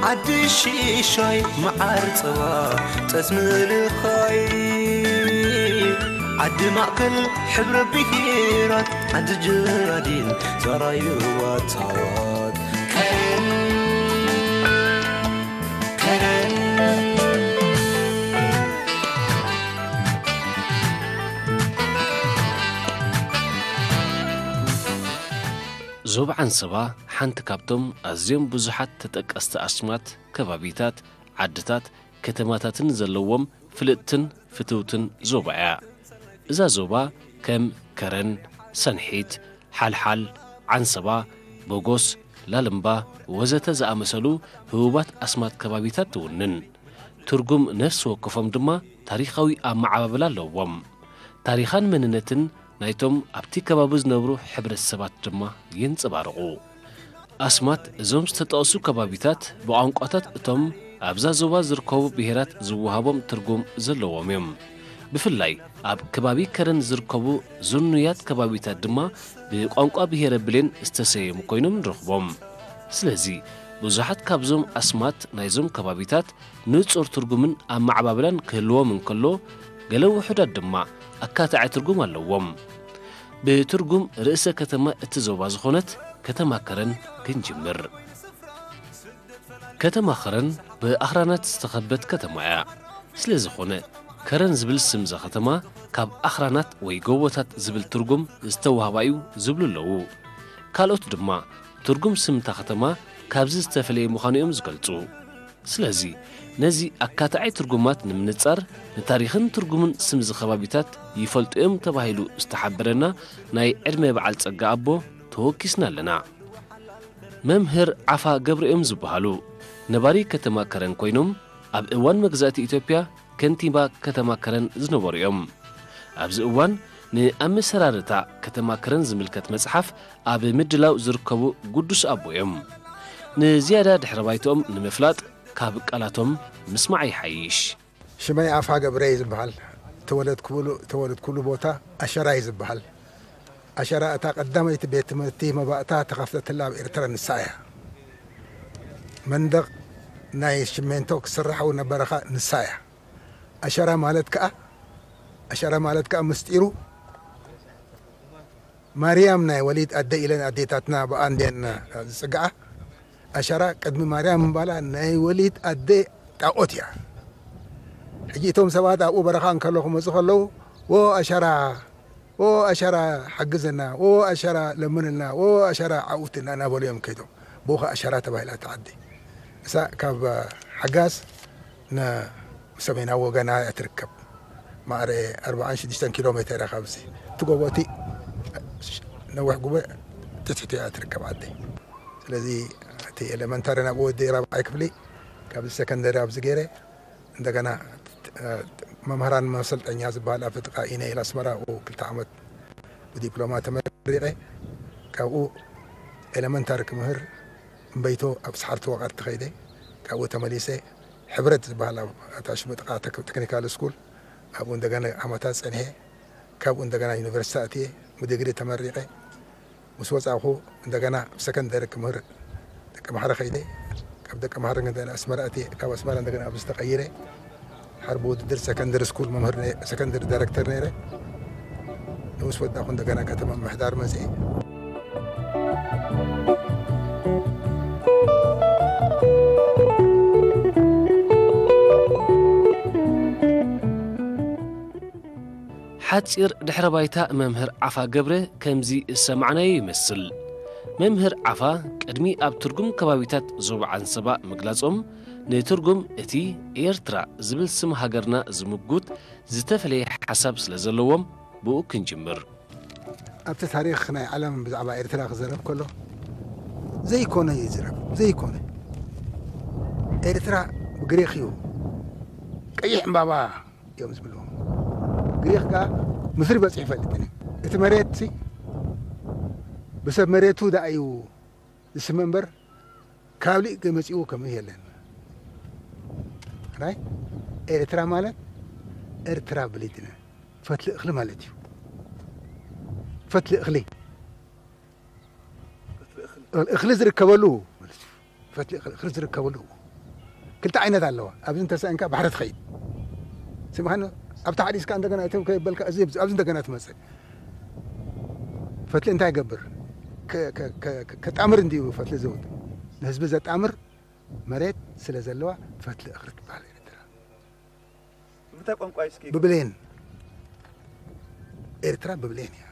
ዓዲ ሽሻይ መዓር ጸባ ጠስሚ ልኻይ፣ ዓዲ ማእከል ሕብረ ብሄራት፣ ዓዲ ጀራዲን ዛራዩ ዋታዋት። ከረን፣ ከረን። ዞባ ዓንሰባ ሓንቲ ካብቶም ኣዝዮም ብዙሓት ተጠቀስቲ ኣስማት፣ ከባቢታት፣ ዓድታት፣ ከተማታትን ዘለዎም ፍልጥትን ፍትውትን ዞባ እያ። እዛ ዞባ ከም ከረን፣ ሰንሒት፣ ሓልሓል፣ ዓንሰባ፣ በጎስ፣ ላልምባ ወዘተ ዝኣመሰሉ ህቡባት ኣስማት ከባቢታት ትውንን። ትርጉም ነፍሲ ወከፎም ድማ ታሪኻዊ ኣመዓባብላ ኣለዎም። ታሪኻን መንነትን ናይቶም ኣብቲ ከባቢ ዝነብሩ ሕብረተሰባት ድማ የንጸባርቑ። ኣስማት እዞም ዝተጠቕሱ ከባቢታት ብቋንቋታት እቶም ኣብዛ ዞባ ዝርከቡ ብሄራት ዝወሃቦም ትርጉም ዘለዎም እዮም። ብፍላይ ኣብ ከባቢ ከረን ዝርከቡ ዝርኑያት ከባቢታት ድማ ብቋንቋ ብሄረ ብሌን ዝተሰየሙ ኮይኖም ንረኽቦም። ስለዚ ብዙሓት ካብዞም ኣስማት ናይዞም ከባቢታት ንጹር ትርጉምን ኣመዓባብላን ክህልዎም እንከሎ፣ ገለ ውሑዳት ድማ ኣካታዒ ትርጉም ኣለዎም። ብትርጉም ርእሰ ከተማ እቲ ዞባ ዝኾነት ከተማ ከረን ክንጅምር። ከተማ ከረን ብኣኽራናት ዝተኸበት ከተማ እያ። ስለ ዝኾነ፣ ከረን ዝብል ስም እዛ ከተማ ካብ ኣኽራናት ወይ ጎቦታት ዝብል ትርጉም ዝተዋህባ እዩ ዝብሉ ኣለዉ። ካልኦት ድማ ትርጉም ስም እታ ከተማ ካብዚ ዝተፈለየ ምዃኑ እዮም ዝገልጹ። ስለዚ ነዚ ኣካታዒ ትርጉማት ንምንጻር፣ ንታሪኽን ትርጉምን ስም እዚ ከባቢታት ይፈልጡ እዮም ተባሂሉ ዝተሓበረና ናይ ዕድመ በዓል ጸጋ ኣቦ ተወኪስና ኣለና። መምህር ዓፋ ገብረ እዮም ዝበሃሉ። ነባሪ ከተማ ከረን ኮይኖም፣ ኣብ እዋን መግዛእቲ ኢትዮጵያ ከንቲባ ከተማ ከረን ዝነበሩ እዮም። ኣብዚ እዋን ንኣመሰራርታ ከተማ ከረን ዝምልከት መጽሓፍ ኣብ ምድላው ዝርከቡ ግዱስ ኣቦ እዮም። ንዝያዳ ድሕረ ባይትኦም ንምፍላጥ ካብ ቃላቶም ምስማዕ ይሓይሽ። ሽመይ ኣፋ ገብረ እዩ ዝበሃል። ተወለድኩሉ፣ ተወለድኩሉ ቦታ ኣሸራ እዩ ዝበሃል። ኣሸራ እታ ቀዳመይቲ ቤት ትምህርቲ መባእታ ተኸፍተትላ ኣብ ኤርትራ ንሳ እያ። መንደቕ ናይ ሽሜንቶ ክስራሕ እውን ነበረኻ ንሳ እያ። ኣሸራ ማለት ከኣ፣ ኣሸራ ማለት ከኣ ምስጢሩ ማርያም ናይ ወሊድ ኣደ ኢለን ኣዴታትና ብኣንዴን ዝጽግዓ። ኣሸራ ቅድሚ ማርያም ምባላ ናይ ወሊድ ኣደ ጣኦት እያ። ሕጂ እቶም ሰባት ኣብኡ በረኻ እንከሎ ክመጹ ከለዉ፣ "ዎ ኣሸራ፣ ዎ ኣሸራ ሓግዘና፣ ዎ ኣሸራ ለምንልና፣ ዎ ኣሸራ ዓውትና" እናበሉ እዮም ከይዶም። ብኡ ኸኣ ኣሸራ ተባሂላ እታ ዓዲ። እሳ ካብ ሓጋዝ ንሰሜናዊ ወገና እያ ትርከብ። ማዕረ ኣርባዓን ሽዱሽተን ኪሎ ሜተር እያ ካብዚ። እቲ ጎቦ እቲ ነዊሕ ጉበ ትሕቲ እያ ትርከብ ዓዲ። ስለዚ እቲ ኤሌመንታሪ ናብኡ ወዲ ራብዓይ ክፍሊ፣ ካብዚ ሰከንደሪ ኣብዚ ገይረ፣ እንደገና፣ እ፣ መምህራን መሰልጠኛ ዝበሃል ኣብ ጥቓ ኢነ ኢል ኣስመራ ኣብኡ ክልተ ዓመት ብዲፕሎማ ተመሪቐ። ካብኡ ኤሌመንታሪ ክምህር እምበይቶ ኣብ ሰሓርቲ ወቓት ተኸይደ። ካብኡ ተመሊሰ ሕብረት ዝበሃል ኣብ ኣታ ሽምጥቓ ተክ-፣ ቴክኒካል ስኩል ኣብኡ እንደገና ዓመታት ጸኒሐ። ካብኡ እንደገና ዩኒቨርሲቲ ኣትየ ብዲግሪ ተመሪቐ። ምስ ወጻእኹ እንደገና ኣብ ሰከንደሪ ክምህር ደቂ ማሕረ ከይደ። ካብ ደቂ ማሕረ እንደገና ኣስመራ ኣትየ፣ ካብ ኣስመራ እንደገና ኣብዚ ተቐይረ። ሓር ብውድድር ሰከንደሪ ስኩል መምህር ነይ-፣ ሰከንደሪ ዳይረክተር ነይረ። ንኡስ ወዳእኹ እንደገና ከተማ ምምሕዳር መጽየ። ሓጺር ድሕረ ባይታ መምህር ዓፋ ገብረ ከምዚ ዝሰማዕናዮ ይመስል። መምህር ዓፋ ቅድሚ ኣብ ትርጉም ከባቢታት ዞባ ዓንሰባ ምግላጾም፣ ንትርጉም እቲ ኤርትራ ዝብል ስም ሃገርና ዝምጉት ዝተፈለየ ሓሳብ ስለ ዘለዎም ብኡ ክንጅምር። ኣብቲ ታሪኽ ናይ ዓለም ብዛዕባ ኤርትራ ክዘረብ ከሎ ዘይኮነ ይዝረብ፣ ዘይኮነ። ኤርትራ ብግሪኽ እዩ፣ ቀይሕ ዕምባባ እዮም ዝብልዎ። ግሪኽ ከኣ ምስሪ በጺሑ ይፈልጥን እዩ። እቲ መሬትሲ ብሰብ መሬቱ ደኣ እዩ ዝስመ እምበር፣ ካብ ሊእ መጺኡ ከምኡ የለን። ራይ ኤርትራ ማለት ኤርትራ ብሊድነ ፈትሊ እኽሊ ማለት እዩ። ፈትሊ እኽሊ፣ እኽሊ ዝርከበሉ ማለት እዩ። ፈትሊ እኽሊ፣ እኽሊ ዝርከበሉ። ክልተ ዓይነት ኣለዋ። ኣብዚ እንተሰእንካ ባሕሪ ትኸይድ። ስምኻን ኣብታ ሓዲስካ እንደገና እቶም ከይበልካ እዚ ኣብዚ እንደገና ትመጽእ። ፈትሊ እንታይ ይገብር? ከ- ከ- ከ- ከጣምር እንዲዩ ፈትሊ ዝውት። ንህዝቢ ዘጣምር መሬት ስለ ዘለዋ ፈትሊ እኽሪ ትበሃል ኤርትራ። እንታይ ቋንቋ እዩ እስኪ? ብብሌን ኤርትራ ብብሌን እያ።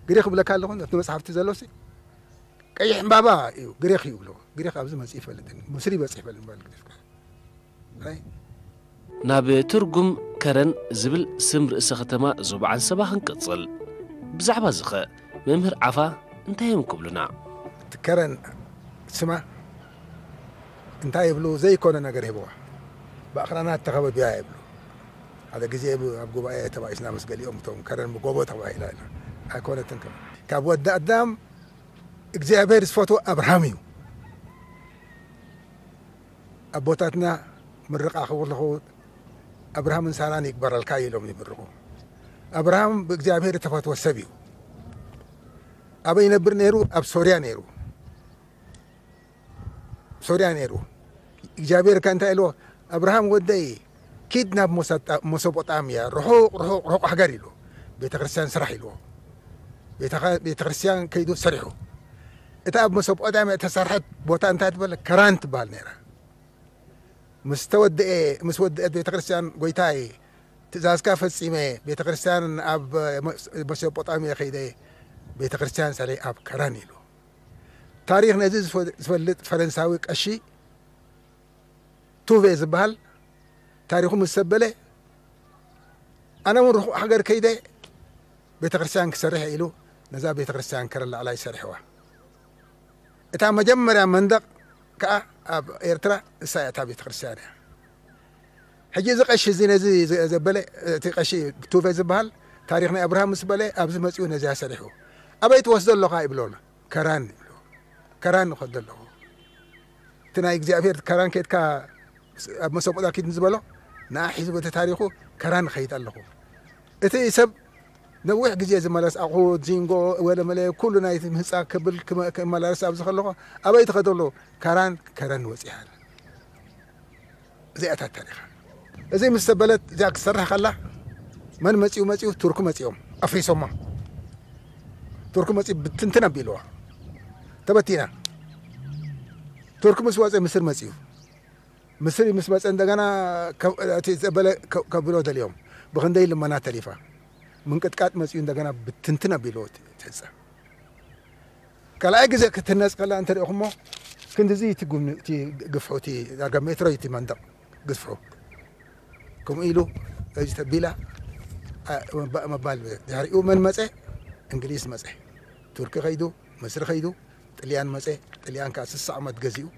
ግሪኽ ክብለካ ኣለኹ ኣብቲ መጽሓፍቲ ዘሎሲ ቀይሕ ዕምባባ እዩ ግሪኽ እዩ ብሎ። ግሪኽ ኣብዚ መጽእ ይፈልጥን ምስሪ በጽሕ ይፈልጥ ባል ግሪኽ። ናብ ትርጉም ከረን ዝብል ስም ርእሰ ከተማ ዞባ ዓንሰባ ክንቅጽል። ብዛዕባ ዝኸ መምህር ዓፋ እንታይ እዮም ክብሉና? እቲ ከረን ስማ እንታይ ይብሉ ዘይኮነ ነገር ሂብዋ። ብኣኽራናት ተኸበቢያ ይብሉ። ሓደ ግዜ ኣብ ጉባኤ ተባኢስና ምስ ገሊኦም እቶም ከረን ብጎቦ ተባሂላ ኢላ ኣይኮነትን ከም ካብ ወዲ ኣዳም እግዚኣብሔር ዝፈትዎ ኣብርሃም እዩ። ኣቦታትና ምርቓ ክብሉ ኣለኹ ኣብርሃምን ሳራን ይግበረልካ ኢሎም ይምርቑ። ኣብርሃም ብእግዚኣብሔር እተፈትወ ሰብ እዩ። ኣበይ ይነብር ነይሩ? ኣብ ሶርያ ነይሩ። ሶርያ ነይሩ። እግዚኣብሔር ከ እንታይ ኢልዎ? ኣብርሃም ወደይ ኪድ ናብ መሶጣ- መሶጶጣምያ ርሑቕ ርሑቕ ርሑቕ ሃገር ኢልዎ። ቤተ ክርስቲያን ስራሕ ኢልዎ። ቤተ- ቤተ ክርስቲያን ከይዱ ሰሪሑ። እታ ኣብ መሶጶጣምያ እተሰርሐት ቦታ እንታይ ትበለ? ከራን ትበሃል ነይራ። ምስ ተወደኤ ምስ ወደኤት ቤተ ክርስቲያን ጎይታይ ትእዛዝካ ፈጺመ ቤተ ክርስቲያን ኣብ መሶጶጣምያ ከይደ ቤተ ክርስቲያን ሰሪሐ ኣብ ከራን ኢሉ። ታሪኽ ነዚ ዝፈ- ዝፈልጥ ፈረንሳዊ ቀሺ ቱቬ ዝበሃል ታሪኹ ምስ ሰበለ ኣነ እውን ርሑቕ ሃገር ከይደ ቤተ ክርስቲያን ክሰርሕ ኢሉ ነዛ ቤተ ክርስቲያን ከረን ላዕላይ ሰሪሕዋ። እታ መጀመርያ መንደቕ ከኣ ኣብ ኤርትራ እሳ እያ እታ ቤተ ክርስቲያን እያ። ሕጂ እዚ ቀሺ እዚ ነዚ ዘ- ዘበለ እቲ ቀሺ ቱቬ ዝበሃል ታሪኽ ናይ ኣብርሃም ምስ በለ ኣብዚ መጺኡ ነዚያ ሰሪሑ ኣበይ ትወስዶ ኣለኻ ይብሎ ኣሎ። ከራን ይብሎ። ከራን ንኸዶ ኣለኹ። እቲ ናይ እግዚኣብሔር ከራን ከድካ ኣብ መሰቦዳ ኪድ ዝበሎ ንኣ ሒዙ በቲ ታሪኹ ከራን ኸይድ ኣለኹ። እቲ ሰብ ነዊሕ ግዜ ዝመለስ ኣቑሑት ዚንጎ ወለመለ ኩሉ ናይ ምህፃ ክብል ክመ- ክመላለስ ኣብዚ ከለኹ ኣበይ ትኸዶ ኣሎ? ከራን ከረን ወፂሃ። እዚኣታት ታሪኻ እዚ ምስ ተበለት እዚኣ ክትሰርሕ ከላ መን መፂኡ መፂኡ ቱርክ መፂኦም ኣፍሪሶማ። ቱርክ መፂኡ ብትንትን ኣቢልዋ ተበቲና። ቱርክ ምስ ወፀ ምስር መፂኡ ምስር ምስ መፀ እንደገና ከ- እቲ ዘበለ ከ- ከብሎ ደልዮም ብክንደይ ልመና ተሪፋ ምንቅጥቃጥ መፂኡ እንደገና ብትንትን ኣቢልዎ ትህፀ። ካልኣይ ግዜ ክትህነፅ ከላ እንተሪእኹሞ ክንድዚ እቲ ጉም- እቲ ግፍሑ እቲ ዳርጋ ሜትሮ እዩ እቲ መንደቕ ግዝፍሑ ከምኡ ኢሉ እዚ ተቢላ ኣ- መባ- መባል ድሕሪኡ መን መፀ? እንግሊዝ መፀ። ቱርኪ ከይዱ፣ ምስሪ ከይዱ፣ ጥልያን መፀ። ጥልያን ከዓ ስሳ ዓመት ገዚኡ።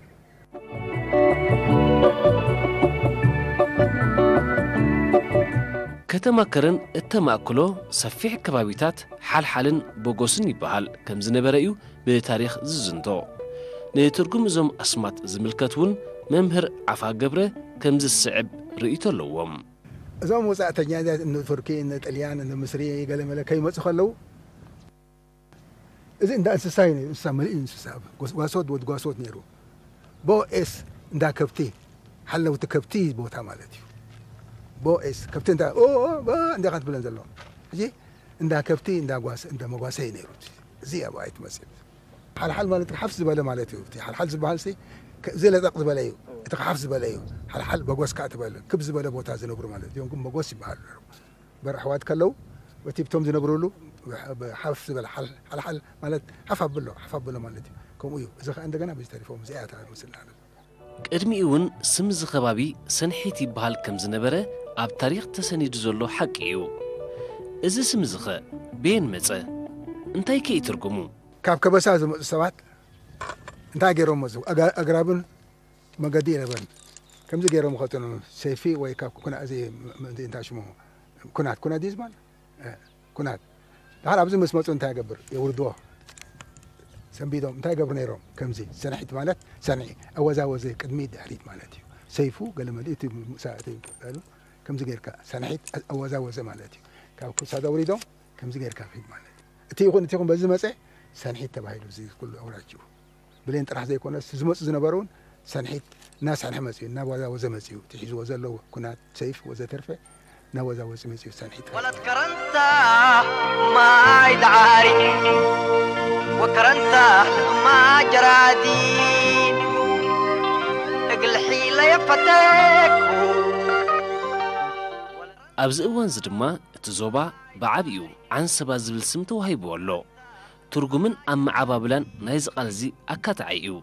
ከተማ ከረን እተማእክሎ ሰፊሕ ከባቢታት ሓልሓልን ቦጎስን ይበሃል ከም ዝነበረ እዩ ብታሪኽ ዝዝንቶ። ንትርጉም እዞም ኣስማት ዝምልከት እውን መምህር ዓፋ ገብረ ከምዚ ዝስዕብ ርእይቶ ኣለዎም። እዞም ወፃእተኛታት እነ ቱርኪ እነ ጥልያን እነ ምስሪ ገለመለ ከይመፁ ከለዉ እዚ እንዳ እንስሳ እዩ ነይሩ። እንስሳ መሊኡ እንስሳ ጓሶት ወድ ጓሶት ነይሩ። ቦኤስ እንዳ ከብቲ ሓለውቲ ከብቲ ቦታ ማለት እዩ። ቦኤስ ከብቲ እንዳ ኦ ኦ፣ ባ እንዲኻ ትብለን ዘሎ እዚ እንዳ ከብቲ እንዳ ጓስ እንዳ መጓሰ እዩ ነይሩ። እዚ ኣብ ኣይት መፅእ ሓልሓል ማለት ሓፍ ዝበለ ማለት እዩ። እቲ ሓልሓል ዝበሃል ሲ እዚ ለጠቕ ዝበለ እዩ። እቲ ሓፍ ዝበለ እዩ። ሓልሓል በጎስ ከዓ ትበል ክብ ዝበለ ቦታ ዝነብሩ ማለት እዮም። ግን በጎስ ይበሃሉ ነይሩ። በር ኣሕዋት ከለዉ በቲ ብቶም ዝነብሩሉ ሓፍ ዝበለ ሓልሓል ማለት ሓፍ ኣብሎ ሓፍ ኣብሎ ማለት እዩ። ከምኡ እዩ። እዚ ከዓ እንደገና በዚ ተሪፎም እዚኣ እያ ምስልና ቅድሚኡ እውን ስም እዚ ከባቢ ሰንሒት ይበሃል ከም ዝነበረ ኣብ ታሪኽ ተሰኒዱ ዘሎ ሓቂ እዩ። እዚ ስም እዚ ኸ በየን መጸ? እንታይ ከ እዩ ትርጉሙ? ካብ ከበሳ ዝመፁ ሰባት እንታይ ገይሮም መፁ? ኣጋ- ኣግራብን መገዲ የነበን ከምዚ ገይሮም ኸጥኑ ሰይፊ ወይ ካብ ኩና እዚ ምእንቲ እንታይ ሽሙ ኩናት ኩናት ድዩ ዝበሃል? እ፣ ኩናት ድሓር ኣብዚ ምስ መፁ እንታይ ይገብር የውርድዎ። ሰንቢዶም እንታይ ይገብሩ ነይሮም? ከምዚ ሰንሒት ማለት ሰንዒ ኣወዛወዘ ቅድሚት ድሕሪት ማለት እዩ። ሰይፉ ገለ መሊኡ እቲ ምሳእቲ ሉ ከምዚ ጌርካ ሰንሒት ኣወዛወዘ ማለት እዩ። ካብ ክሳድ ኣውሪዶም ከምዚ ጌርካ ኪድ ማለት እዩ። እቲ ይኹን እቲ ይኹን በዚ መፀ ሰንሒት ተባሂሉ እዚ ኩሉ ኣውራጅኡ ብሌን ጥራሕ ዘይኮነስ ዝመፁ ዝነበሩ እውን ሰንሒት እናሰንሐ መፅዩ፣ እናወዛወዘ መፅዩ፣ እቲ ሒዝዎ ዘሎ ኩናት ሰይፍ ወዘተርፈ እናወዛወዘ መፅዩ ሰንሒት። ወለት ከረንታ ማይ ዳዓሪ ወከረንታ ማጀራዲ እግልሒ ለየፈተኩ። ኣብዚ እዋን እዚ ድማ እቲ ዞባ ብዓቢኡ ዓንሰባ ዝብል ስም ተዋሂብዎ ኣሎ። ትርጉምን ኣመዓባብላን ናይዚ ቃል እዚ ኣካታዒ እዩ።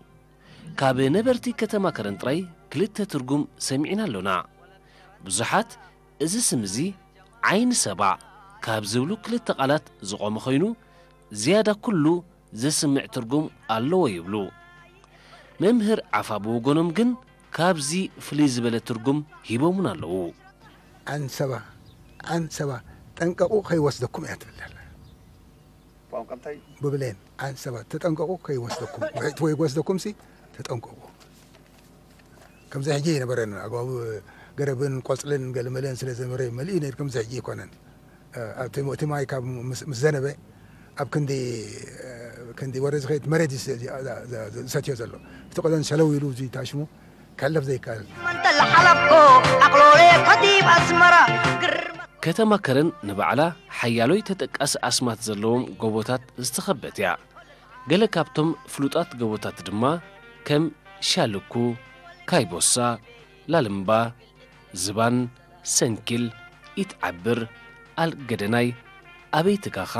ካብ ነበርቲ ከተማ ከረን ጥራይ ክልተ ትርጉም ሰሚዕና ኣሎና። ብዙሓት እዚ ስም እዚ ዓይኒ ሰባ ካብ ዝብሉ ክልተ ቃላት ዝቖመ ኮይኑ፣ ዝያዳ ኩሉ ዘስምዕ ትርጉም ኣለዎ ይብሉ። መምህር ዓፋ ብወገኖም ግን ካብዚ ፍልይ ዝበለ ትርጉም ሂቦሙና ኣለዉ። ዓንሰባ ዓንሰባ ጠንቀቑ ከይወስደኩም እያ ትብል ዘላ። ቋንቋ እንታይ እዩ? ብብሌን ዓንሰባ ተጠንቀቑ ከይወስደኩም፣ ውሒጥዎ ይወስደኩም ሲ ተጠንቀቑ። ከምዚ ሕጂ ይነበረን ኣግባቡ ገረብን ቆፅልን ገለመለን ስለ ዘመረ መሊኡ ነይሩ። ከምዚ ሕጂ ይኮነን። እቲ እቲ ማይ ካብ ምስ ምስ ዘነበ ኣብ ክንዲ ክንዲ ወረ ዝኸይድ መሬት እዩ ዝሰ- ዝ- ዝ- ዝሰትዮ ዘሎ። እቲ ቆዘን ሸለው ኢሉ እዚ ታሽሙ ክሕለፍ ዘይከኣል። መንተ ለሓለፍኮ ኣቕሎሌ ኮቲብ ኣስመራ ግርመ ከተማ ከረን ንባዕላ ሓያሎይ ተጠቃሲ ኣስማት ዘለዎም ጎቦታት ዝተኸበት እያ። ገለ ካብቶም ፍሉጣት ጎቦታት ድማ ከም ሻልኩ፣ ካይቦሳ፣ ላልምባ፣ ዝባን፣ ሰንኪል፣ ኢትዓብር፣ ኣልገደናይ፣ ኣበይ ትጋኻ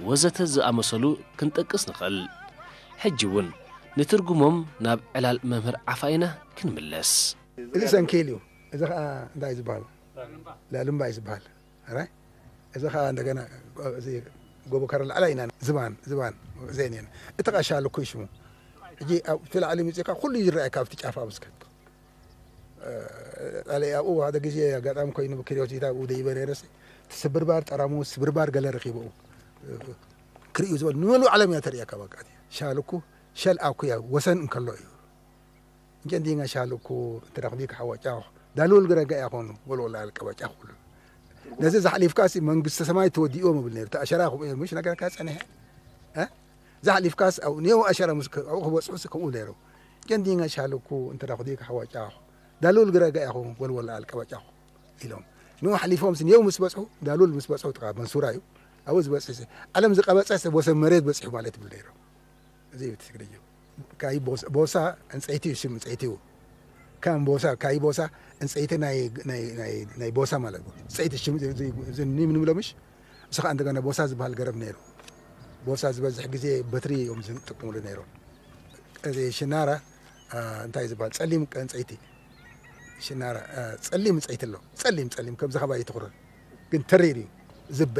ወዘተ ዝኣመሰሉ ክንጠቅስ ንኽእል። ሕጂ እውን ንትርጉሞም ናብ ዕላል መምህር ዓፋ ኢና ክንምለስ። እዚ ሰንኪል እዩ። እዚ ከዓ እንታይ እዩ ዝበሃል? ላልምባ እዩ ዝበሃል። ኣራይ እዚ ከዓ እንደገና እዚ ጎቦ ከረ ላዕላ ኢና ዝባን ዝባን ዘን እየን እቲ ቃሻ ልኩ ሽሙ ሕጂ ኣብቲ ላዕሊ ምፅእካ ኩሉ ይረኣየካ ኣብቲ ጫፍ ኣብ ስከት ጣለ ኣብኡ ሓደ ግዜ ኣጋጣሚ ኮይኑ ክሪኦት ዚታ ኣብኡ ደይበ ነይረሲ እቲ ስብርባር ጠራሙ ስብርባር ገለ ረኪበኡ ክርእዩ ዝበል ንመሉ ዓለም እያ ተርእየካ በቃ ሻልኩ ሸል ኣኩያ ወሰን እንከሎ እዩ እንጀንዲኛ ሻልኩ ትረኽቢ ክሓወጫኹ ዳሉል ግረጋ ያኾኑ ወልወላ ኣልቀበጫ ኩሉ ነዚ ዛሕሊፍካሲ መንግስተ ሰማይ ተወዲእዎ ምብል ነይሩ ተኣሸራ ክብኡ ምሽ ነገርካ ጸኒሐ እ? ዛሕሊፍካስ ኣው ኔው ኣሸራ ምስ ክ- ኣብኡ ክበጽሑስ ከምኡ ነይሩ ጀንዲኛ ሻልኩ እንተ ዳኹዲ ክሓወጫኹ ዳሉል ግረጋ ያኹ ወልወላ ኣልቀበጫኹ ኢሎም ንው ሓሊፎም ስ ኔው ምስ በጽሑ ዳሉል ምስ በጽሑ ጥቃ መንሱራ እዩ ኣብኡ ዝበጽሕ ዓለም ዝቀበጸ ሰብ ወሰን መሬት በጽሑ ማለት ይብል ነይሩ እዚ እዩ ትግርኛ ካይ ቦሳ ቦሳ ዕንፀይቲ እዩ ሽም ዕንፀይቲ እዩ ከም ቦሳ ካይ ቦሳ ዕንፀይቲ ናይ ናይ ናይ ናይ ቦሳ ማለት ነው ዕንፀይቲ ሽም እዚ እዚ እዚ ኒም ንብሎ ምሽ እዚ ከዓ እንደገና ቦሳ ዝበሃል ገረብ ነይሩ ቦሳ ዝበዝሕ ግዜ በትሪ እዮም ዝጥቀምሉ ነይሮም እዚ ሽናራ እንታይ ዝበሃል ፀሊም ዕንፀይቲ ሽናራ ፀሊም ዕንፀይቲ ኣሎ ፀሊም ፀሊም ከምዚ ከባቢ ትኩረር ግን ተሪር እዩ ዝበ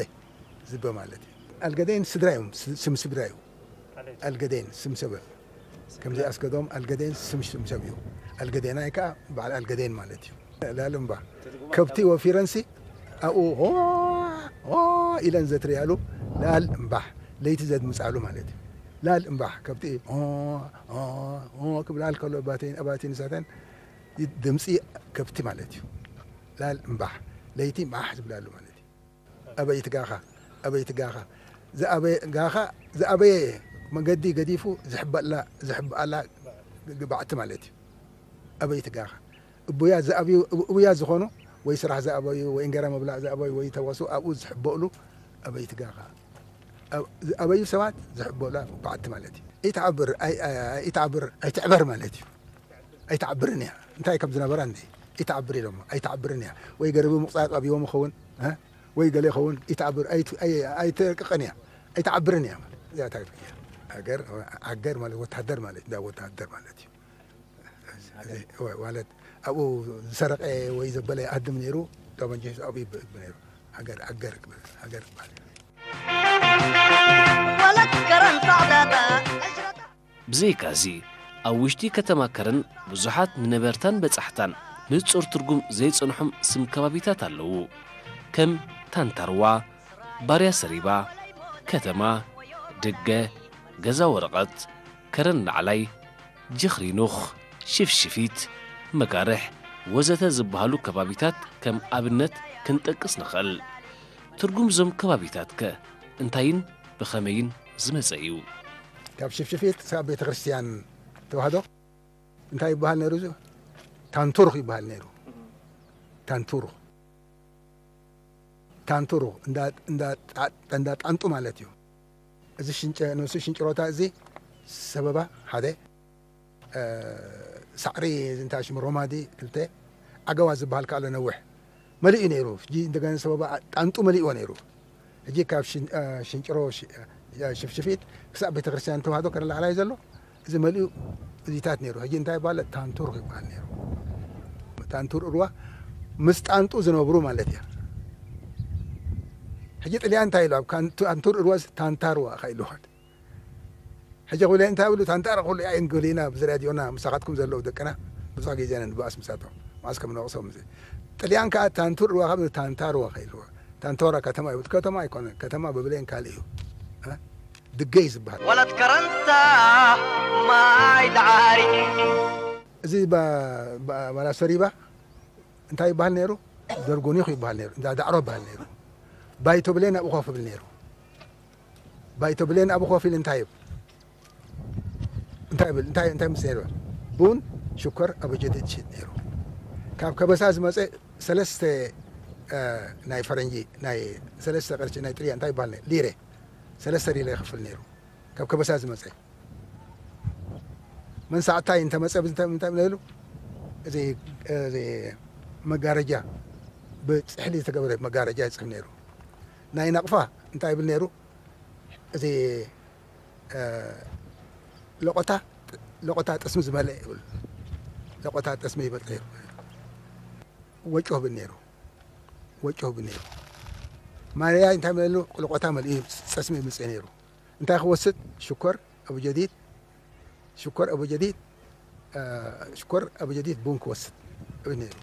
ዝበ ማለት እዩ ኣልገደይን ስድራ እዮም ስም ስድራ እዩ ኣልገደይን ስም ሰብ ከምዚ ኣስገዶም ኣልገደይን ስም ስም ሰብ እዩ ኣልገደናይ ከዓ በዓል ኣልገደይን ማለት እዩ ላል እምባ ከብቲ ወፊረንሲ ኣብኡ ኢለን ዘትርያሉ ላል እምባሕ ለይቲ ዘድምፃሉ ማለት እዩ ላል እምባሕ ከብቲ ክብላል ከሎ ባቴን ኣባቴን ሳተን ድምፂ ከብቲ ማለት እዩ ላል እምባሕ ለይቲ ማሕ ዝብላሉ ማለት እዩ ኣበይ ትጋኻ ኣበይ ትጋኻ ዝኣበየ ጋኻ ዝኣበየ መገዲ ገዲፉ ዝሕበላ ዝሕበኣላ ግባዕቲ ማለት እዩ ኣበይ ትጋኻ እቡያ ዝኣብዩ እቡያ ዝኾኑ ወይ ስራሕ ዝኣበዩ ወይ እንገራ መብላዕ ዝኣበዩ ወይ ተወሱ ኣብኡ ዝሕበእሉ ኣበይ ትጋኻ ዝኣበዩ ሰባት ዝሕበእሉ ባዕቲ ማለት እዩ ኢትዓብር ኢትዓብር ኣይትዕበር ማለት እዩ ኣይትዓብርን እያ እንታይ ከም ዝነበራ እንዲ ይትዓብር ኢሎሞ ኣይትዓብርን እያ ወይ ገረቢ ምቁፃር ኣብዎም ይኸውን ወይ ገለ ይኸውን ይትዓብር ኣይትርቅቕን እያ ኣይትዓብርን እያ እዚኣ እንታይ እያ ሃገር ዓገር ማለት ወታደር ማለት እንዳ ወታደር ማለት እዩ ማለት ኣብኡ ዝሰረቀ ወይ ዘበለ ኣድም ነይሩ ጠመንጀ ኣብኡ ይብ ነይሩ ሃገር ዓገር ሃገር ይባል ወለት ከረን ጻዕዳታ ብዘይካዚ ኣብ ውሽጢ ከተማ ከረን ብዙሓት ንነበርታን በጻሕታን ንጹር ትርጉም ዘይጸንሖም ስም ከባቢታት ኣለዉ። ከም ታንታርዋ፣ ባርያ ሰሪባ፣ ከተማ፣ ድገ፣ ገዛ ወረቐት፣ ከረን ላዕላይ፣ ጅኽሪ ኑኽ፣ ሽፍሽፊት፣ መጋርሕ ወዘተ ዝበሃሉ ከባቢታት ከም ኣብነት ክንጠቅስ ንኽእል። ትርጉም እዞም ከባቢታትከ እንታይን ብኸመይን ዝመጸ እዩ? ካብ ሽፍሽፊት ክሳብ ቤተ ክርስቲያን ተዋህዶ እንታይ ይበሃል ነይሩ? እዚ ታንቱሩኽ ይበሃል ነይሩ። ታንቱሩኽ፣ ታንቱሩኽ እንዳ ጣንጡ ማለት እዩ። እዚ ሽንጨ ንሱ ሽንጭሮታ እዚ ሰበባ ሓደ፣ ሳዕሪ፣ እንታይ ሽሙ፣ ሮማዲ ክልተ፣ ዓገዋ ዝበሃል ከኣሎ ነዊሕ መሊኡ ነይሩ። ሕጂ እንደገና ሰበባ ጣንጡ መሊእዎ ነይሩ። ሕጂ ካብ ሽንጭሮ ሽፍሽፊት ክሳብ ቤተክርስትያን ተዋህዶ ከረላዕላይ ዘሎ እዚ መሊኡ እዚታት ነይሩ። ሕጂ እንታይ ይባለ? ታንቱር ይባል ነይሩ። ታንቱር እርዋ ምስ ጣንጡ ዝነብሩ ማለት እያ። ሕጂ ጥልያን እንታይ ኢሉ ኣብ ታንቱር እርዋ ታንታርዋ ኢሉ? ሕጂ ክብለ እንታይ ብሉ? ታንታራ ኩሉ እያ እንግሊና ብዚ ራድዮና ምሳኻትኩም ዘለዉ ደቅና ብዙሕ ግዜ ነንባኣስ ምሳቶም ማስ ከም ነቕሶም እዚ ጥልያን ከዓ ታንቱር እርዋ ካብ ታንታርዋ ኢልዎ። ታንቶራ ከተማ ይብል፣ ከተማ ኣይኮነን። ከተማ ብብሌን ካልእ እዩ። ድገይ ዝበሃል ወለት ከረንታ ማይ ዳዓሪ። እዚ ባላሰሪባ እንታይ ይበሃል ነይሩ? ደርጎኒኹ ይበሃል ነይሩ። እንዳ ዳዕሮ ይበሃል ነይሩ። ባይቶ ብሌን ኣብኡ ኮፍ ይብል ነይሩ። ባይቶ ብሌን ኣብኡ ኮፍ ኢሉ እንታይ ይብል? እንታይ ይብል? እንታይ ምስ ነይሩ? ቡን ሽኮር ኣብ ጀዲድ ይሸጥ ነይሩ። ካብ ከበሳ ዝመፀ ሰለስተ ናይ ፈረንጂ ናይ ሰለስተ ቅርሺ ናይ ጥርያ እንታይ ይበሃል ነይሩ? ሊሬ፣ ሰለስተ ሊሬ ይኽፍል ነይሩ። ካብ ከበሳ ዝመፀ መንሳዕታይ እንተመፀ ብዝንታይ ምንታይ ኢሉ እዚ መጋረጃ ብፅሕሊ ዝተገበረ መጋረጃ ይፅሕፍ ነይሩ። ናይ ናቕፋ እንታይ ይብል ነይሩ? እዚ ለቆታ ለቆታ ጠስሚ ዝበልዕ ይብል። ለቆታ ጠስሚ ይበልዕ ይብል። ወጮ ይብል ነይሩ። ወጮ ይብል ነይሩ። ማለያ እንታይ መለሉ? ለቆታ መልኡ ጠስሚ ይምፅእ ነይሩ። እንታይ ክወስድ? ሽኮር፣ ኣቡጀዲድ፣ ሽኮር፣ ኣቡጀዲድ፣ ሽኮር፣ ኣቡጀዲድ ቡን ክወስድ ይብል ነይሩ።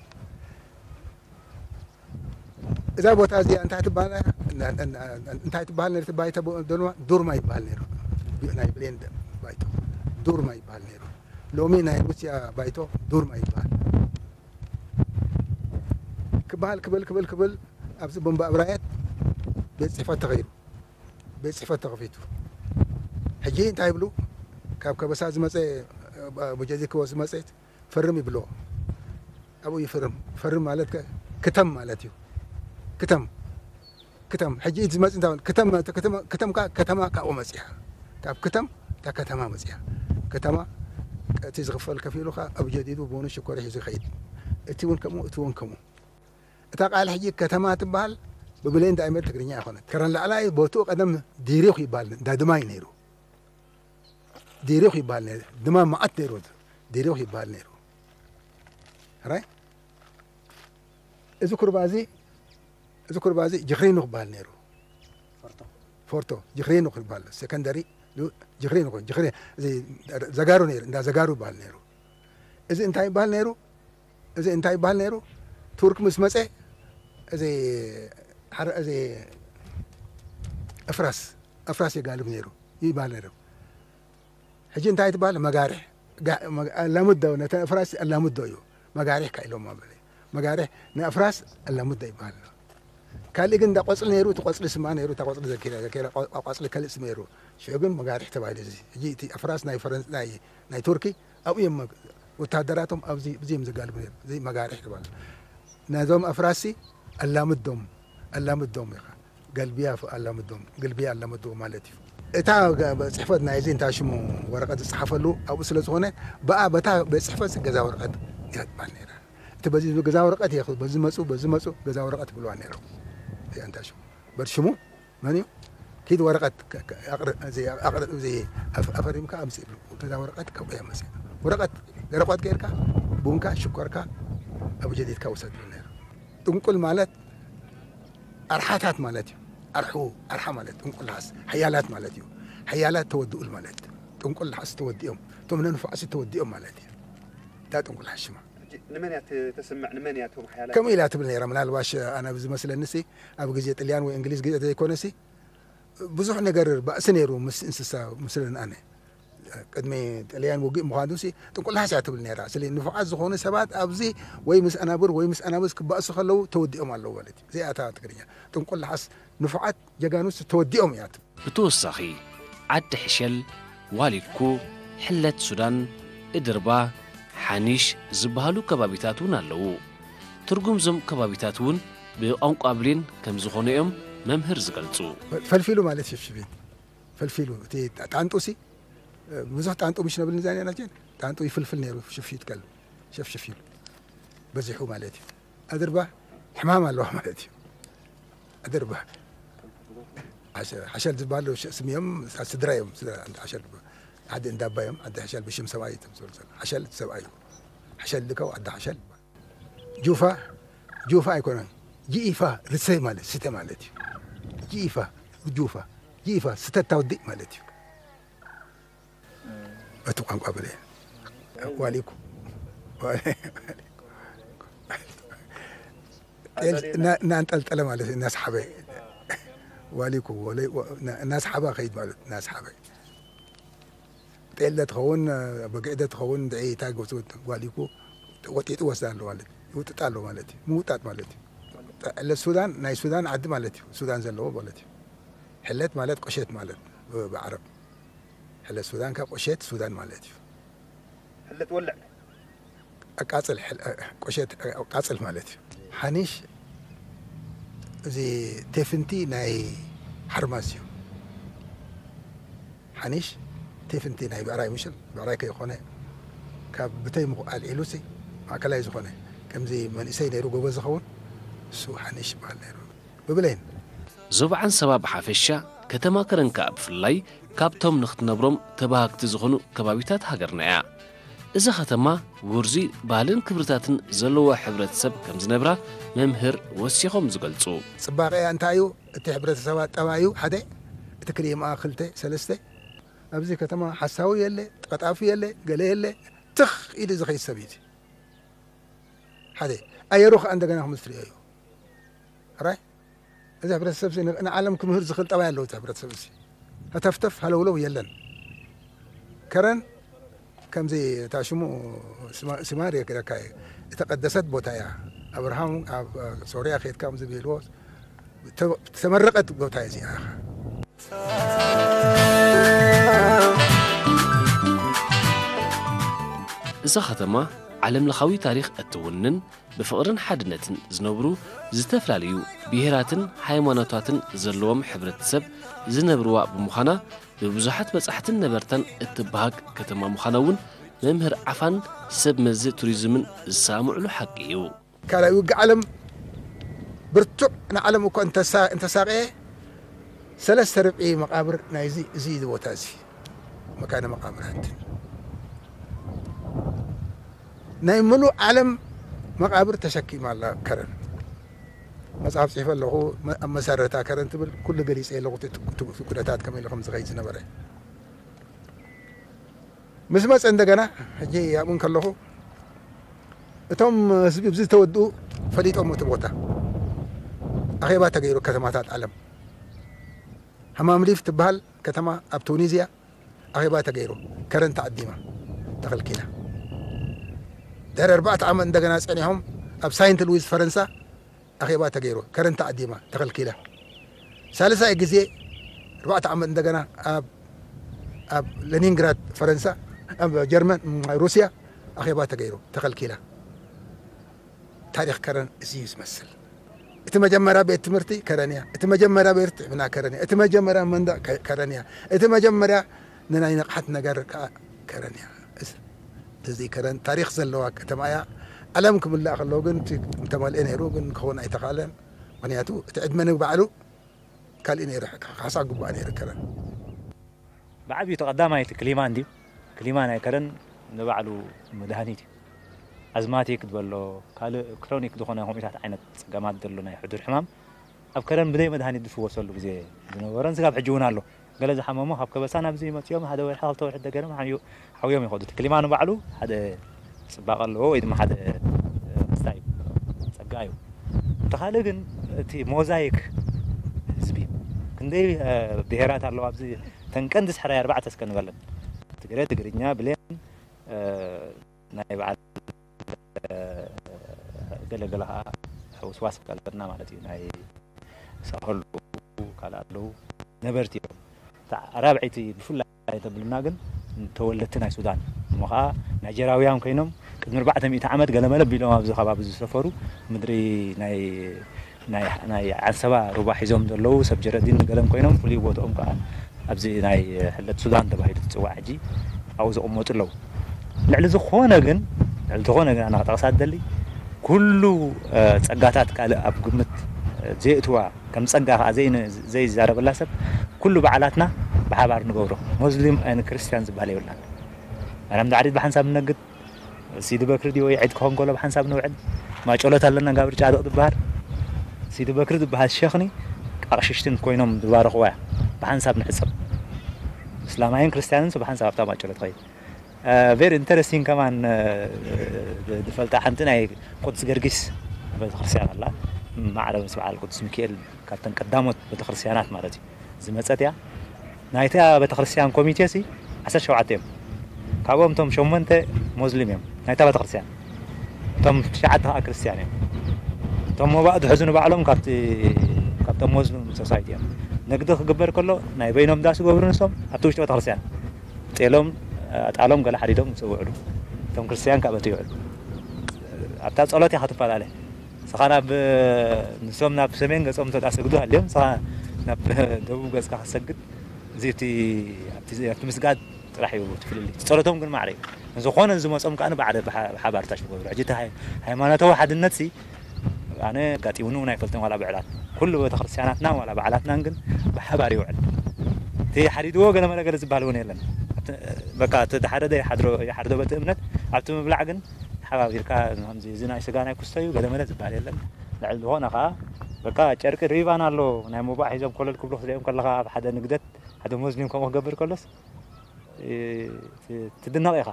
እዛ ቦታ እዚኣ እንታይ ትበሃል? እንታይ ትበሃል? ነቲ ባይታ ደልዋ ዱርማ ይበሃል ነይሩ። ናይ ብሌን ባይቶ ዱርማ ይበሃል ነይሩ። ሎሚ ናይ ሩስያ ባይቶ ዱርማ ይበሃል። ክበሃል ክብል ክብል ክብል ኣብዚ ቦምባ እብራየት ቤት ጽሕፈት ተኸይሩ። ቤት ጽሕፈት ተኸፊቱ። ሕጂ እንታይ ይብሉ? ካብ ከበሳ ዝመጸ፣ ቡጀዚ ክወስ ዝመጸት ፈርም ይብሎ። ኣብኡ ይፍርም። ፈርም ማለት ከ-፣ ክተም ማለት እዩ። ክተም። ክተም። ሕጂ ዝመጽእ እንታይ ክተም፣ ክተም፣ ክተም ካ-፣ ከተማ ካብኡ መጽያ። ካብ ክተም እታ ከተማ መጽያ። ከተማ እቲ ዝኽፈል ከፊሉ ካ ኣብ ጀዲዱ ቡኑ ሽኮር ሒዙ ይኸይድ። እቲ እውን ከምኡ፣ እቲ እውን ከምኡ። እታ ቃል ሕጂ ከተማ ትበሃል ብብሌን ዳይመር ትግርኛ ኣይኮነት። ከረን ላዕላይ ቦትኡ ቀደም ዲሪኽ ይበሃል፣ እንዳ ድማይ ነይሩ። ዲሪኽ ይበሃል ነይሩ። ድማም መዓት ነይሩ። ዲሪኽ ይበሃል ነይሩ። ራይ? እዚ ኩርባ እዚ፣ እዚ ኩርባ እዚ ጅኽሪኑ ክበሃል ነይሩ። ፎርቶ። ፎርቶ፣ ጅኽሪኑ ክበሃል። ሰከንደሪ፣ ጅኽሪኑ፣ ጅኽሪ-፣ እዚ ዘጋሩ ነይሩ፣ እንዳ ዘጋሩ ይበሃል ነይሩ። እዚ እንታይ ይበሃል ነይሩ? እዚ እንታይ ይበሃል ነይሩ? ቱርክ ምስ መጸ፣ እዚ ሓረ-፣ እዚ ኣፍራስ፣ ኣፍራስ የጋልብ ነይሩ፣ ይበሃል ነይሩ። ሕጂ እንታይ ትበሃል? መጋርሕ። ጋ-፣ መጋ-፣ ኣላምዶ፣ ነተን ኣፍራስ ኣላምዶ እዩ። መጋርሕ ካ ኢሎማ በለ። መጋርሕ ንኣፍራስ ኣላምዶ ይበሃል። ካልእ ግን እንዳ ቆጽሊ ነይሩ፣ እቲ ቆጽሊ ስማ ነይሩ፣ እታ ቆጽሊ ዘኪራ፣ ዘኪራ፣ ቆ-፣ ቆ-፣ ቆጽሊ ካልእ ስም ነይሩ። ሽዑ ግን መጋርሕ ተባሂሉ እዚ። ሕጂ እቲ ኣፍራስ ናይ ፈረንስ-፣ ናይ፣ ናይ ቱርኪ ኣብኡ እዮም መ-፣ ወታደራቶም ኣብዚ፣ እዚ እዮም ዘጋልቡ ነይሩ። እዚ መጋርሕ ተባሂሉ። ነዞም ኣፍራሲ ኣላምዶም፣ ኣላምዶም ኢኻ። ገልብያ ፍ-፣ ኣላምዶም፣ ግልብያ ኣላምዶም ማለት እዩ። እታ ገ-፣ ጽሕፈት ናይ እዚ እንታይ ሽሙ ወረቐት ዝጸሓፈሉ ኣብኡ ስለ ዝኾነ፣ ብኣ በታ ቤት ጽሕፈት ገዛ ወረቐት እያ ትበሃል ነይራ። እቲ በዚ ገዛ ወረቐት እየ፣ በዚ መጹ፣ በዚ መጹ፣ ገዛ ወረቐት ይብልዋ ነይሮም። እዚኣ እንታይ ሽሙ? በቲ ሽሙ መን እዩ? ኪድ ወረቐት ከ-፣ ከ-፣ ኣቕር-፣ እዚ ኣቕር-፣ እዚ ኣፍ-፣ ኣፈሪምካ ኣምጽእ ይብሉ። ገዛ ወረቐት ካብኡ እያ መጽእ። ወረቐት፣ ገረቆት ገይርካ፣ ቡንካ፣ ሽኮርካ፣ ኣብ ጀዲድካ ውሰድ ይብሉ ነይሩ። ጥንቁል ማለት ኣርሓታት ማለት እዩ። ኣርሑ፣ ኣርሓ ማለት ጥንቁል ለሓስ፣ ሓያላት ማለት እዩ። ሓያላት ተወድኡል ማለት፣ ጥንቁል ለሓስ ተወዲኦም፣ እቶም ነንፉዓት ተወዲኦም ማለት እዩ። እታ ጥንቁል ለሓስ ሽማ። ሕጂ ንመን እያ ት-፣ ተስምዕ? ንመን እያ እቶም ሓያላት? ከምኡ ኢላ ትብል ነይራ። ምናልባሽ ኣነ ብዝመስለኒ ሲ፣ ኣብ ግዜ ጥልያን ወይ እንግሊዝ ግዜ ዘይኮነ ሲ፣ ብዙሕ ነገር ባእሲ ነይሩ ምስ እንስሳ፣ ምስለን ኣነ። ቅድሚ ጥልያን ውግእ ምዃኑ ሲ፣ ጥንቁል ለሓስ እያ ትብል ነይራ። ስለ ንፉዓት ዝኾኑ ሰባት ኣብዚ ወይ ምስ ኣናብር ወይ ምስ ኣናብስ ክባእሱ ከለዉ ተወዲኦም ኣለዉ ማለት እዩ። እዚኣ እታ ትግርኛ። ጥንቁል ለሓስ ንፉዓት ጀጋኑስ ተወዲኦም እያ ትብል። ብተወሳኺ፣ ዓዲ ሕሸል፣ ዋሊድኩ፣ ሕለት ሱዳን፣ እድርባ፣ ሓኒሽ ዝበሃሉ ከባቢታት እውን ኣለዉ። ትርጉም እዞም ከባቢታት እውን ብቋንቋ ብሌን ከም ዝኾኑ እዮም መምህር ዝገልጹ። ፈልፊሉ ማለት ሽፍሽፊት ፈልፊሉ እቲ ጣንጡ ሲ ብዙሕ ጣንጡ ምሽ ነብል ንዛኛ ናችን ጣንጡ ይፍልፍል ነይሩ ሽፍሽት ከል ሸፍሽፍ ኢሉ በዚሑ ማለት እዩ። ኣድርባ ሕማም ኣለዋ ማለት እዩ። ኣድርባ ሓሸል ዝበሃሉ ስም እዮም። ስድራ እዮም። ሓሸል ዓዲ እንዳባ እዮም። ዓዲ ሓሸል ብሽም ሰብኣይ እዮም ዝብሉ ዘሎ ሓሸል ሰብኣይ እዩ። ሓሸል ልከው ዓዲ ሓሸል ይባል። ጁፋ ጁፋ ኣይኮነን። ጂኢፋ ርሰ ማለት ስተ ማለት እዩ። ጂኢፋ ጁፋ ጂኢፋ ስተታ ውዲእ ማለት እዩ። እቲ ቋንቋ ብለ ዋሊኩ እናንጠልጠለ ማለት እዩ። እናስሓበ ዋሊኩ እናስሓባ ከይድ ማለት እናስሓበ ጤለ ትኸውን በግዕደ ትኸውን ድዒ እንታይ ገሱ ዋሊኩ ወጢጡ ወስዳ ኣሎ ማለት ይውጥጣ ኣሎ ማለት እዩ። ምውጣጥ ማለት እዩ። ሕለት ሱዳን ናይ ሱዳን ዓዲ ማለት እዩ። ሱዳን ዘለዎ ማለት እዩ። ሕለት ማለት ቁሸት ማለት ብዓረብ ሕለት ሱዳን ካብ ቁሸት ሱዳን ማለት እዩ። ሕለት ወልዕ ኣቃጽል ቁሸት ኣቃጽል ማለት እዩ። ሓኒሽ እዚ ቴፍንቲ ናይ ሓርማስ እዩ። ሓኒሽ ቴፍንቲ ናይ ብዕራይ ምሽል ብዕራይ ከይኮነ ካብ ብተይ ምኹ ኣልዒሉ ሲ ማእከላይ ዝኾነ ከምዚ መንእሰይ ነይሩ ጎበዝ ዝኸውን እሱ ሓኒሽ ይበሃል ነይሩ። ብብሌን ዞባ ዓንሰባ ብሓፈሻ ከተማ ከረን ከኣ ብፍላይ ካብቶም ንኽትነብሮም ተባሃግቲ ዝኾኑ ከባቢታት ሃገርና እያ። እዛ ከተማ ውርዙይ ባህልን ክብርታትን ዘለዎ ሕብረተሰብ ከም ዝነብራ መምህር ወሲኾም ዝገልጹ። ጽባቐያ እንታይ እዩ? እቲ ሕብረተሰባ ጠባዩ ሓደ፣ እቲ ክልኤ መኣ ክልተ ሰለስተ ኣብዚ ከተማ ሓሳዊ የለ፣ ቀጣፊ የለ፣ ገለ የለ፣ ትኽ ኢሉ ዝኸይድ ሰብ እዩ። ሓደ ኣየሩ ከዓ እንደገና ክምስ ትሪኦ እዩ። ራይ እዚ ሕብረተሰብ ንዓለም ክምህር ዝኽእል ጠባይ ኣለዎ። እቲ ሕብረተሰብ እዚ ከተፍተፍ ሃለውለው የለን። ከረን ከምዚ እታ ሽሙ ስማር የግረካ እዩ። እተቀደሰት ቦታ እያ። ኣብርሃም ኣብ ሶርያ ከድካ ከምዚ ብልዎ ተመረቀት ቦታ እያ እዚኣ። እዛ ከተማ ዓለምለኻዊ ታሪኽ እትውንን ብፍቕርን ሓድነትን ዝነብሩ ዝተፈላለዩ ብሄራትን ሃይማኖታትን ዘለዎም ሕብረተሰብ ዝነብርዋ ብምዃና ብብዙሓት በጻሕትን ነበርታን እትበሃግ ከተማ ምዃና እውን መምህር ዓፋን ሰብ መዚ ቱሪዝምን ዝሰማምዕሉ ሓቂ እዩ። ካልኣይ ውግእ ዓለም ብርቱዕ ንዓለም እኮ እንተሳቀየ ሰለስተ ርብዒ መቃብር ናይዚ እዚ እዚ ቦታ እዚ መካነ መቃብር ሓንቲ ናይ ምሉእ ዓለም መቃብር ተሸኪማ ኣላ ከረን። መጽሓፍ ጽሒፈ ኣለኹ ኣብ መሰረታ ከረን ትብል ኩሉ ገሊጸ ኣለኹ። ኩነታት ከመይ ኢሉ ከም ዝኸይድ ዝነበረ ምስ መጸ እንደገና ሕጂ ኣብኡ ከለኹ እቶም ህዝቢ ብዚ ዝተወድኡ ፈሊጦም እቲ ቦታ ኣኼባ ተገይሩ። ከተማታት ዓለም ሃማምሊፍ ትበሃል ከተማ ኣብ ቱኒዝያ ኣኼባ ተገይሩ። ከረን ተዓዲማ ተኸልኪላ። ድሕሪ ኣርባዕተ ዓመት እንደገና ጸኒሖም ኣብ ሳይንት ሉዊዝ ፈረንሳ ኣኼባ ተገይሩ። ከረን ተዓዲማ ተኸልኪላ። ሳልሳይ ግዜ ኣርባዕተ ዓመት እንደገና ኣብ ኣብ ሌኒንግራድ ፈረንሳ ኣብ ጀርመን ሩስያ ኣኼባ ተገይሩ ተኸልኪላ። ታሪኽ ከረን እዚ እዩ ዝመስል። እቲ መጀመርያ ቤት ትምህርቲ ከረን እያ። እቲ መጀመርያ ቤት ጥዕና ከረን እያ። እቲ መጀመርያ መንደቕ ከረን እያ። እቲ መጀመርያ ንናይ ንቕሓት ነገር ከዓ ከረን እያ። እዚ ከረን ታሪኽ ዘለዋ ከተማ እያ። ዓለም ክምላእ ከለዎ ግን እንተመልአ ነይሩ ግን ክኸውን ኣይተኻለን። ምክንያቱ እቲ ዕድመ ንባዕሉ ካልእ ነይሩ፣ ካሕሳ ግቡኣ ነይሩ ከረን። ብዓብዩ ተቐዳማይ እቲ ክሊማ እንድዩ። ክሊማ ናይ ከረን ንባዕሉ መድሃኒት እዩ። ኣዝማቲክ ዝበሎ ካልእ ክሮኒክ ዝኾነ ከምኡታት ዓይነት ጸገማት ዘሎ ናይ ሕዱር ሕማም ኣብ ከረን ብዘይ መድሃኒት ዝፍወሰሉ ግዜ ዝነበረን ስጋብ ሕጂ እውን ኣሎ። ገለ ዝሓመሙ ካብ ከበሳ ናብዚ መፅኦም ሓደ ወርሒ ክልተ ወርሒ ደገርም ሓምዩ ሓውዮም ይኸዱ። እቲ ክሊማ ንባዕሉ ሓደ ፅባቐ ኣለዎ ወይ ድማ ሓደ መስታ እዩ፣ ፀጋ እዩ። እቲ ካልእ ግን እቲ ሞዛይክ ህዝቢ እዩ። ክንደይ ብሄራት ኣለዎ ኣብዚ። ተን ቀንዲ ስሕራይ ኣርባዕተ እስከ ንበለን። ትግረ፣ ትግርኛ፣ ብሌን፣ ናይ በዓል ገለገለ ከዓ ሕውስዋስ ኣለና ማለት እዩ። ናይ ሳሆሉ ካልእ ኣለዉ ነበርቲ እዮም። እታ ራብዐይቲ ብፍላይ ተብልና ግን ተወለድቲ ናይ ሱዳን እሞ ከዓ ናይጀራውያን ኮይኖም ኣርባዕተ ሚእቲ ዓመት ገለመለ ቢሎም ኣብዚ ከባቢ ዝሰፈሩ ምድሪ ናይ ናይ ናይ ዓንሰባ ሩባ ሒዞም ዘለዉ ሰብ ጀረዲን ገለም ኮይኖም ፍሉይ ቦትኦም ከዓ ኣብዚ ናይ ሕለት ሱዳን ተባሂሉ ዝፅዋዕ ሕጂ ኣብኡ ዝቕመጡ ኣለዉ። ልዕሊ ዝኾነ ግን ልዕሊ ዝኾነ ግን ኣነ ክጠቕሳ ዝደሊ ኩሉ ጸጋታት ካልእ ኣብ ግምት ዘየእትዋ ከም ጸጋ ከዓ ዘይዛረበላ ሰብ ኩሉ በዓላትና ብሓባር ንገብሮ። ሞዝሊም ኣይን ክርስቲያን ዝበሃል የብልናን። ኣነ ዳዕሪት ብሓንሳብ ንነግድ፣ ሲዲ በክሪ ድዩ ወይ ዒድ ክኾን ከሎ ብሓንሳብ ንውዕል። ማጮሎት ኣለና ጋብር ጫድቕ ዝበሃል። ሲዲ በክሪ ዝበሃል ሸኽኒ ኣቕሽሽትን ኮይኖም ዝባረኽዋ እያ። ብሓንሳብ ንሕጸብ። እስላማይን ክርስቲያንን ብሓንሳብ ኣብታ ማጮሎ ትኸይድ። ቨሪ ኢንተረስቲንግ ከማን ዝፈልጣ ሓንቲ ናይ ቅዱስ ገርጊስ ቤተክርስትያን ኣላ። ማዕረ ምስ በዓል ቅዱስ ሚካኤል ካብተን ቀዳሞት ቤተክርስትያናት ማለት እዩ ዝመጸት እያ። ናይታ ቤተክርስትያን ኮሚቴ ሲ ዓሰርተ ሸውዓተ እዮም። ካብኦም እቶም ሸሞንተ ሞዝሊም እዮም ናይታ ቤተክርስትያን። እቶም ትሽዓተ ከዓ ክርስትያን እዮም። እቶም መባእ ዝሕዙ ንባዕሎም ካብቲ ካብቶም ሞዝሊም ሶሳይቲ እዮም። ንግዲ ክግበር ከሎ ናይ በይኖም ዳስ ገብሩ ንሶም ኣብቲ ውሽጢ ቤተክርስትያን ጤሎም ኣጣሎም ገለ ሓዲዶም ምስ ውዕሉ እቶም ክርስትያን ካብ እቲ ይውዕሉ ኣብታ ጸሎት እያ ክትፈላለ። ንስኻ ናብ ንሶም ናብ ሰሜን ገጾም እንተ ሰግዱ ሃልዮም ንስኻ ናብ ደቡብ ገጽካ ክትሰግድ እዚ እቲ ኣብቲ ምስጋድ ጥራሕ እዩ ትፍልልይ። ጸሎቶም ግን ማዕረ እዩ። ዝኾነ ዝመጾም ከዓ ብሓደ ብሓባር ታሽ ትገብሩ። ሕጂ እቲ ሃይማኖታዊ ሓድነት ሲ ኣነ ኣጋጢሙኒ እውን ኣይፈልጥን ዋላ ብዕላት ኩሉ ቤተክርስትያናትና ዋላ በዓላትናን ግን ብሓባር ይውዕል። እቲ ሓዲድዎ ገለ መለ ገለ ዝበሃል እውን የለን። በቃ እቲ ሓደ ይሓድሮ በቲ እምነት ኣብቲ ምብላዕ ግን ተሓባቢርካ ከምዚ እዚ ናይ ስጋ ናይ ኩስተ እዩ ገለ መለ ዝበሃል የለን። ልዕሊ ዝኾነ ከዓ በቃ ጨርቂ ሪቫን ኣሎ ናይ ሞባእ ሒዞም ኮለል ክብሉ ክትሪኦም ከለኻ ኣብ ሓደ ንግደት ሓደ ሞዝሊም ከምኡ ክገብር ከሎስ ትድነቕ ኢኻ።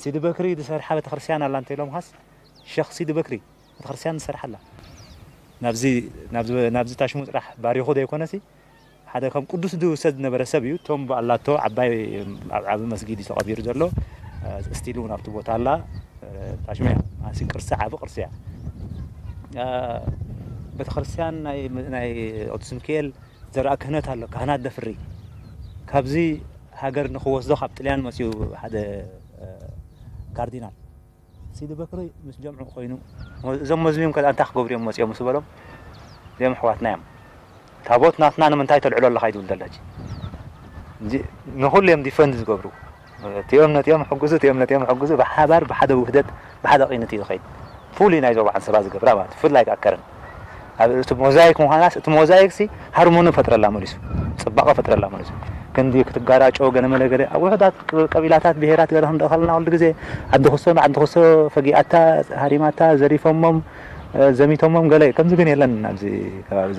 ሲዲ በክሪ ዝሰርሓ ቤተክርስትያን ኣላ እንተ ኢሎም ኻስ ሸኽ ሲዲ በክሪ ቤተክርስትያን ዝሰርሓ ኣላ። ናብዚ ናብዚ ናብዚ ታሽሙ ጥራሕ ባሪኹ ዘይኮነሲ ሓደ ከም ቅዱስ ዝውሰድ ዝነበረ ሰብ እዩ። ቶም ኣላቶ ዓባይ ኣብ ዓቢ መስጊድ እዩ ተቐቢሩ ዘሎ። ስቲል እውን ኣብቲ ቦታ ኣላ። ታሽሙ እያ። ኣሲ ቅርሲ ዓቢ ቅርሲ እያ። ቤተክርስትያን ናይ ናይ ቅዱስ ሚካኤል ዘርኣ ክህነት ኣሎ። ካህናት ደፍሪ ካብዚ ሃገር ንኽወስዶ ካብ ጥልያን መፅኡ ሓደ ካርዲናል ሲዲ በክሪ ምስ ጀምዑ ኮይኑ እዞም መዝሚም ከ እንታይ ክገብሩ እዮም መፅኦም ምስ በሎም እዚኦም ኣሕዋትና እዮም። ታቦት ናትና ንምንታይ ተልዕሎ ኣለኻ እዩ ዝብል ዘሎ ሕጂ። ንኹሉ እዮም ዲፈንድ ዝገብሩ። እቲኦም ነቲኦም ሕግዙ እቲኦም ነቲኦም ሕግዙ ብሓባር ብሓደ ውህደት ብሓደ ቂንት እዩ ዝኸይድ። ፍሉይ ናይ ዞባ ዓንሰባ ዝገብራ ማለት ፍላይ ኣከርን ኣብ እቲ ሞዛይክ ምዃናስ እቲ ሞዛይክ ሲ ሃርሞኒ ፈጥረላ መሊሱ ጽባቐ ፈጥረላ መሊሱ ክንዲ ክትጋራጮ ገለ መለ ገለ ኣብ ውሕዳት ቀቢላታት ብሄራት ገለ ክንርኢ ከለና ኩሉ ግዜ ዓዲ ክሶ ንዓዲ ክሶ ፈጊኣታ ሃሪማታ ዘሪፎሞም ዘሚቶሞም ገለ ከምዚ ግን የለን ኣብዚ ከባቢ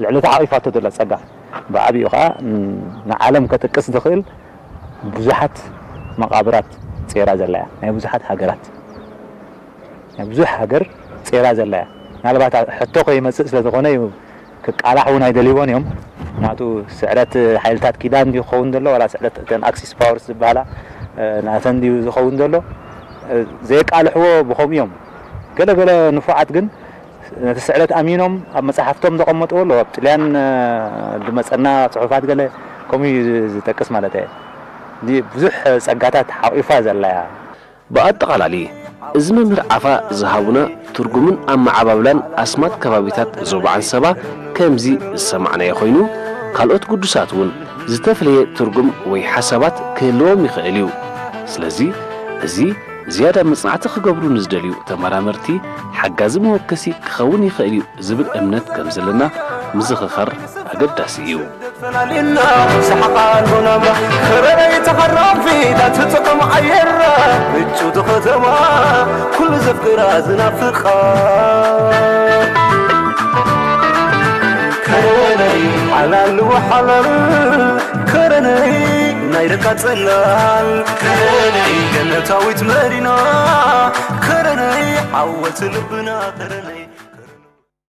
ልዕሊ ተሓቂፋቶ ዘሎ ጸጋ ብዓብኡ ከዓ ንዓለም ከጥቅስ ዝኽእል ብዙሓት መቓብራት ጼራ ዘለያ ናይ ብዙሓት ሃገራት ናይ ብዙሕ ሃገር ጼራ ዘለያ ምናልባት ሕቶ ከይመፅእ ስለዝኾነ እዩ ክቃላሕ እውን ኣይደልይዎን እዮም ናቱ ስዕረት ሓይልታት ኪዳን ድዩ ክኸውን ዘሎ ዋላ ስዕረት እተን ኣክሲስ ፓወርስ ዝበሃላ ናተን ድዩ ዝኸውን ዘሎ ዘየቃልሕዎ ብኸምኡ እዮም ገለገለ ንፉዓት ግን ነቲ ስዕለት ኣሚኖም ኣብ መፅሓፍቶም ዘቐመጥዎ ኣለዉ ኣብ ጥልያን ዝመፀና ፅሑፋት ገለ ከምኡ እዩ ዝጠቅስ ማለት እየ ብዙሕ ፀጋታት ሓቂፋ ዘለያ ብኣጠቓላሊ እዚ መምህር ዓፋ ዝሃቡና ትርጉምን ኣመዓባብላን ኣስማት ከባቢታት ዞባ ዓንሰባ ከምዚ ዝሰማዕናዮ ኮይኑ ካልኦት ግዱሳት እውን ዝተፍለየ ትርጉም ወይ ሓሳባት ክህልዎም ይኽእል እዩ ስለዚ እዚ ዝያዳ መጽናዕቲ ክገብሩ ንዝደልዩ ተመራመርቲ ሓጋዚ መወከሲ ክኸውን ይኽእል እዩ ዝብል እምነት ከም ዘለና ምዝኽኻር ኣገዳሲ እዩ። ፈላሊና ሰሓቓ ኣልቦ ናብራ ከረረይ ተኸራፊ ዳትጥቕም ኣየራ ምቹ ተኸተማ ኩሉ ዘፍቅራ ዝናፍቓ ከረነይ ሓላል ወሓላል ከረነይ ናይ ደቃ ጽላል ከረነይ ገነታዊት መዲና ከረነይ ዓወት ልብና ከረነይ